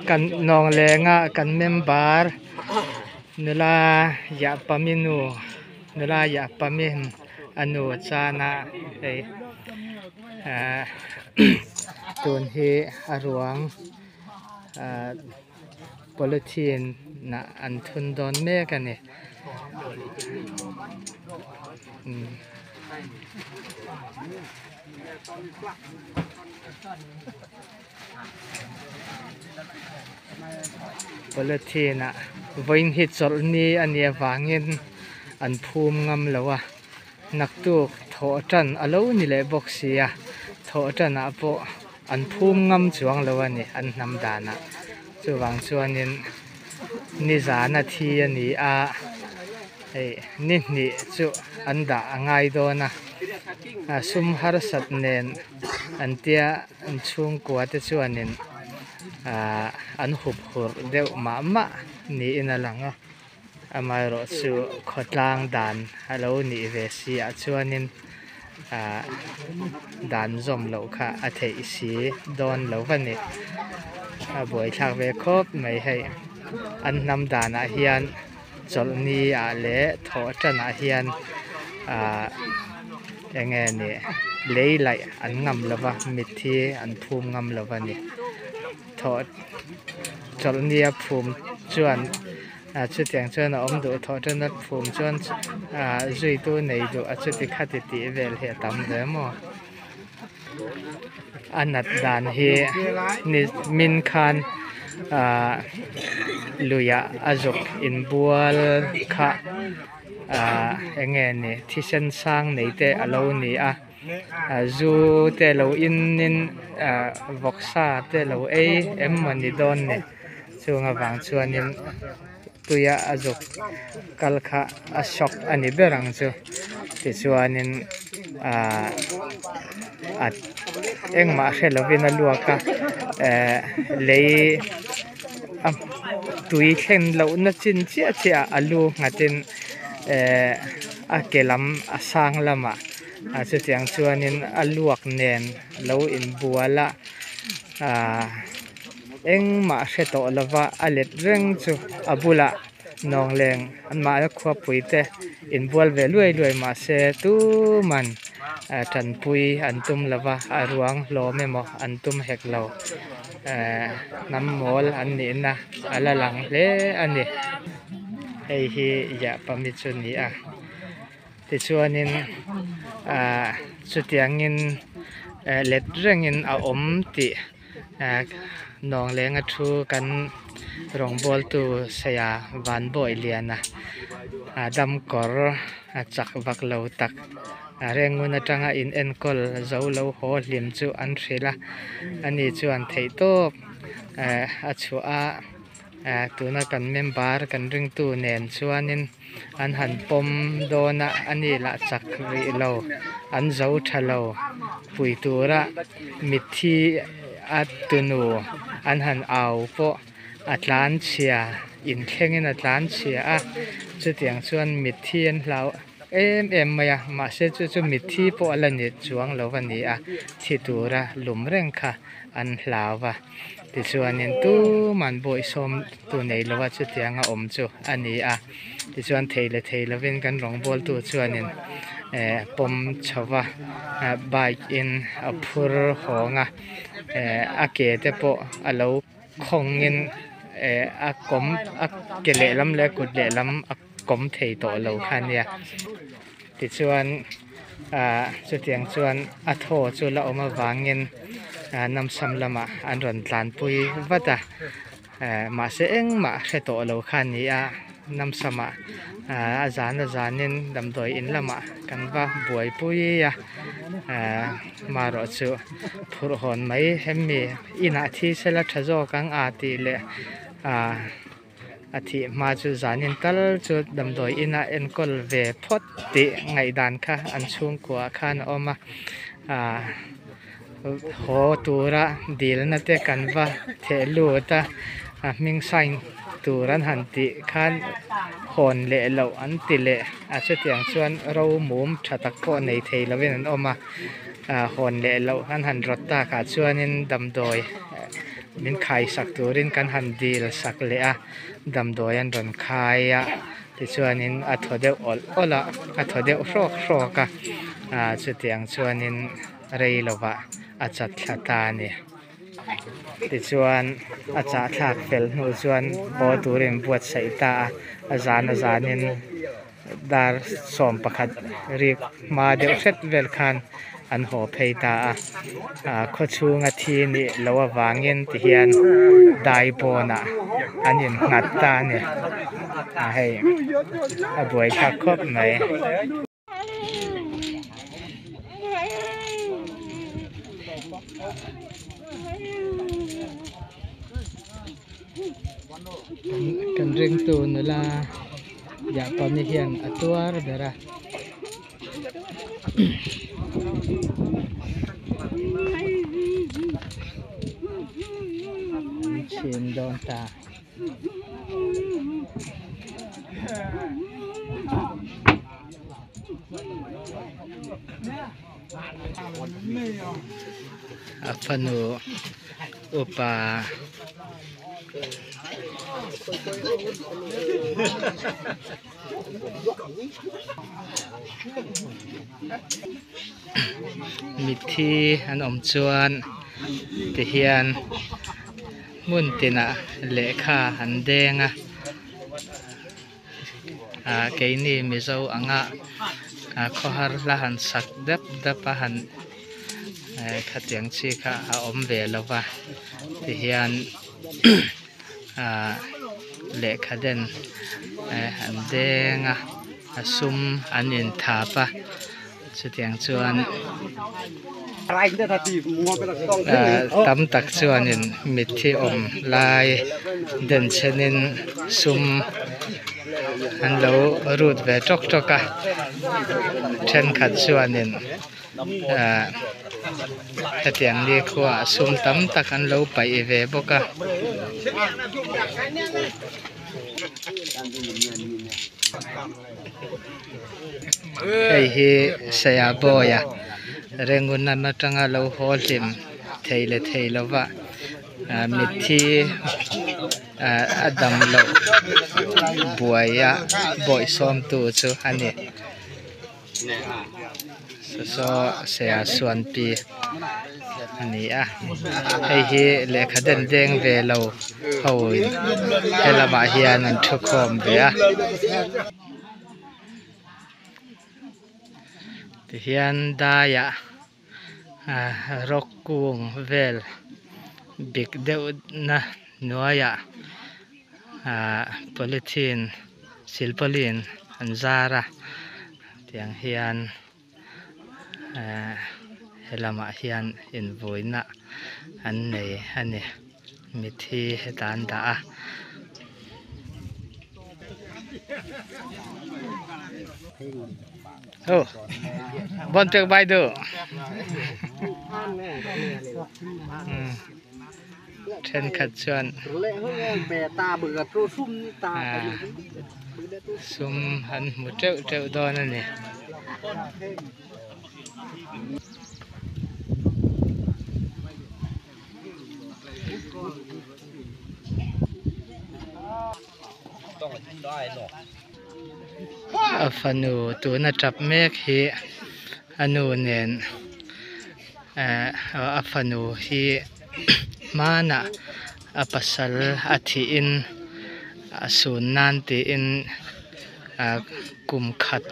Kan nawng lenga kan member nula Yahpami nu nula Yahpami a nu chana hei ah tun hi a ruang ah polythene ah an thun dawn mek a ni. Polythene ah vawiin hi chawlh ni a nih avangin an phum ngam lo a naktuk thawh tan a lo ni leh bawk si a thawh tan ah pawh an phum ngam chuang lo a ni an hnam danah chuvang chuanin nizan a thi a ni a hei ni hnih chu an dah a ngai dawn a a sum harsat nen an tia an chhungkua te chuanin ahh an hup hurh deuh mah mah niin a lang a amaherawh chu khawtlang dan a lo nih ve si ah chuanin ahh dan zawm loh kha a theih si dawn lo va ni a buaithlak ve khawp mai hei an hnam danah hian. Chawlhni ah leh thawh tanah hian ahh eng nge ni lei laih an ngam lo va mitthi an phum ngam lo va ni thawh chawlhni a phum chuan ah chutiang chuan a awm duh thawh tana phum chuan ah zuitu nei duh a chuti khati tih vel hi a tam ve maw a nat dan hi ni min khan ahh luiah a zuk inbual kha ahh eng nge ni thisen sang nei te a lo ni a ah zu te lo in in ah vawksa te lo ei em mawni dawn ni chung avang chuanin tuia a zuk kal kha a shock a ni ber ang chu tichuanin ahh a engmah hre lovin a luak a ehh lei a tui thlen lohna chin chiah chiah ah a lu nghatin ehh a ke lam a sang lamah ah chutiang chuanin a luak nen lo inbual a ahh. Engmah hre tawh lova a let reng chu a bulah nawngleng anmahni khuapui te inbual ve luai luai mahse tuman tanpui an tum lova a ruang hlawm emaw an tum hek lo ehh hnam mawl an nihna a la lang hle a ni hei hi Yahpami chu a ni a tichuanin ahh chutiangin let rengin a awm tih. Nawng lenga thu kan rawngbawltu Saya Vanbawigliana dam kawr a chak vak lo tak a rengngun atanga in enkawl zo lo haw hlim chu an hrilh a ani chuan theihtawp a chhuah a. Eh tuna kan member kan ringtu nen chuanin an han pawm dawn a a ni lah chak rih lo an zo tha lo pui tura mitthi a tunu an han au pawh a tlan chhia inthlengin a tlan chhia a chutiang chuan mitthi an hlau em em mai a mahse chu chu mitthi pawh a la ni chuang lo a ni a thi tura lum reng kha an hlau va. Tichuanin tuman bawihsawm tu nei lova chutianga awm chu a ni a, tichuan thei leh thei lovin kan rawngbawltu chuanin eh pawm chho va eh bike in a phur hawng a eh a ke te pawh a lo khawngin eh a kawm a ke lehlam leh kut lehlam a kawm thei tawh lo kha a nia tichuan ah chutiang chuan a thaw chu la awm avangin ah namsam lamah an rawn tlanpui vat a eh mahse engmah hre tawh lo kha a ni a namsamah ah a zan a zanin damdawi in lamah kan va buaipui a eh marawh chu phurh hawn mai hemi inah thi sela tha zawk ang a tih leh ah. A thih hma chu zanin tal chu damdawi ina enkawl ve phawt tih ngaihdan kha an chhungkua khan a awm a ah haw tura dilna te kan va theh lut a a hming sign tur an han tih khan hawn leh loh an ti leh a chutiang chuan ro mum tha tak pawh nei thei lovin an awm a ah hawn leh loh an han rawt takah chuanin damdawi. min khai sak turin kan han dil sak leh a damdawi an rawn khai a tichuanin a thaw deuh awlh awlh a a thaw deuh hrawk hrawk a ah chutiang chuanin rei lovah a chat thla ta a ni. Tichuan a chahthlak fel hnu chuan haw turin buatsaih ta a a zan a zanin dar 11 rik hma deuh hret vel khan an haw phei ta a ah khaw chhunga thi nih loh avangin tihian dai pawnah an innghat ta a ni ah hei a buaithlak khawp mai. Kan ringtu nula Yapani hian a tuar ber a. An chhin dawn ta. A fanu upa mitthi an awm chuan tihian hmun tinah lehkha an deng a ah keini mizo anga ah khawhar hla han sak dap dap a han eh khatiang chi kha a awm ve lo va tihian ah lehkha den eh an deng a a sum an inthap a chutiang chuan tam tak chuanin mitthi awm lai denchhenin sum an lo rut ve tawk tawk a thenkhat chuanin ah hetiang ni khuaah sum tam tak an lo paih ve bawk a. Hei hi Sayabawia Rengunam atanga lo haw hlim thei leh thei lova ah mitthi ah a dam loh buaia bawihsawmtu chu a ni. Saw Saya Suanpi a ni a hei hi lehkha den deng ve lo ho in he lamah hian an thu khawm ve a tihian daiah ah rawk kung vel bik deuh na hnuaiah ah polythene silpauline an zar a tiang hian eh he lamah hian invuina an nei a ni mithi heta an dah a. Aw bon pek bai duh thenkhat chuan sum an hmu teuh teuh dawn a ni. A fanu tuna tap mek hi a nu nen eh a fanu hi hmanah a pasal a thih in a sun nan tiin ah kum khat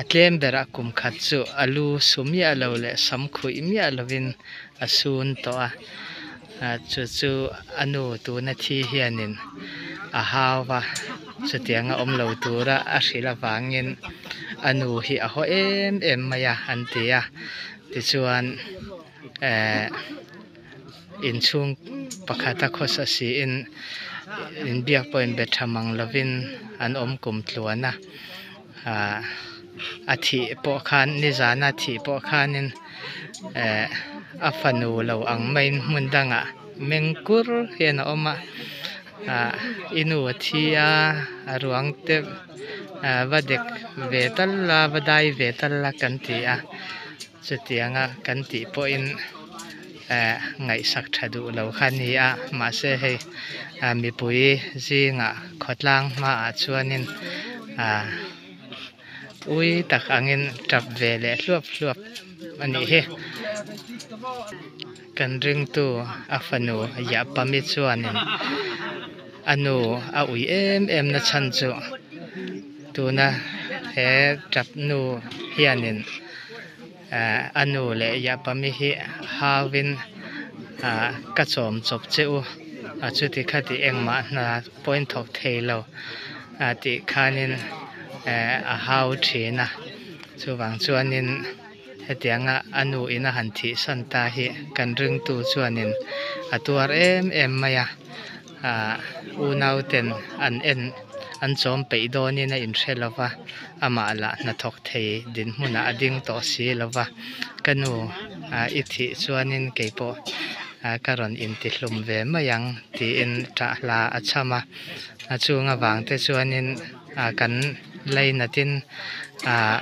a tlem berah kum khat chu a lu su miah lo leh sam khuih miah lovin a sun tawh a ah chu chu a nu tuna thi hianin a hau va chutianga awm lo tura a hrilh avangin a nu hi a haw em em mai a an ti a tichuan eh inchhung pakhata khawsa siin inbiak pawh inbe tha mang lovin an awm kum tluan a ah a thih pawh khan nizana a thih pawh khanin eh a fanu lo ang maiin hmun dangah meng kur hian a awm a ah i nu a thi a a ruang te ah va dek ve tal a va dai ve tal a kan ti a chutianga kan tih pawhin. Eh ngaihsak tha duh lo kha a ni a mahse hei ah mipui zingah khawtlang hmaah chuanin ah ui tak angin tap ve leh hluap hluap a nih hi. Kan ringtu a fanu Yapami chuanin a nu a ui em em na chhan chu tuna he tap nu hianin. A nu leh Yapami hi hauin ka chawm chawp che u a chuti khati engmah hna pawhin thawk thei lo tih khanin a hau thin a, chuvang chuanin hetianga a nu in a han thihsan ta hi kan ringtu chuanin a tuar em em mai a. Ahh unauten an en an chawm peih dawnin a inhre lo va, amah lah hnathawk thei dinhmunah a ding tawh si lo va, ka nu ah i thih chuanin kei pawh ah ka rawn intihlum ve mai ang tiin ṭah hla a chham a, a chung avang te chuanin ah kan lainatin ah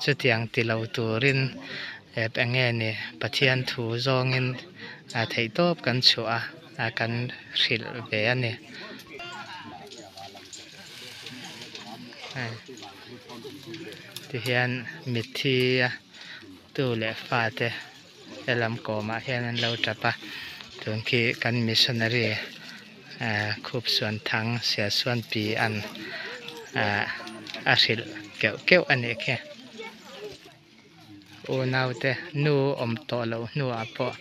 chutiang ti lo turin eng nge ni Pathian thu zawngin ah theihtawp kan chhuah a. a kan hrilh ve a ni. Tihian mitthi a tu leh fate helam kawmah hian an lo tap a tun khi kan missionary eh khup suan thang sia suan pi an eh a hrilh keuh keuh a nih khi. Unaute nu awm tawh loh hnuah pawh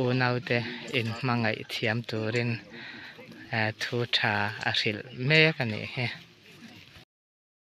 unaute inhmangaih thiam turin thu tha a hrilh mek a nih hi.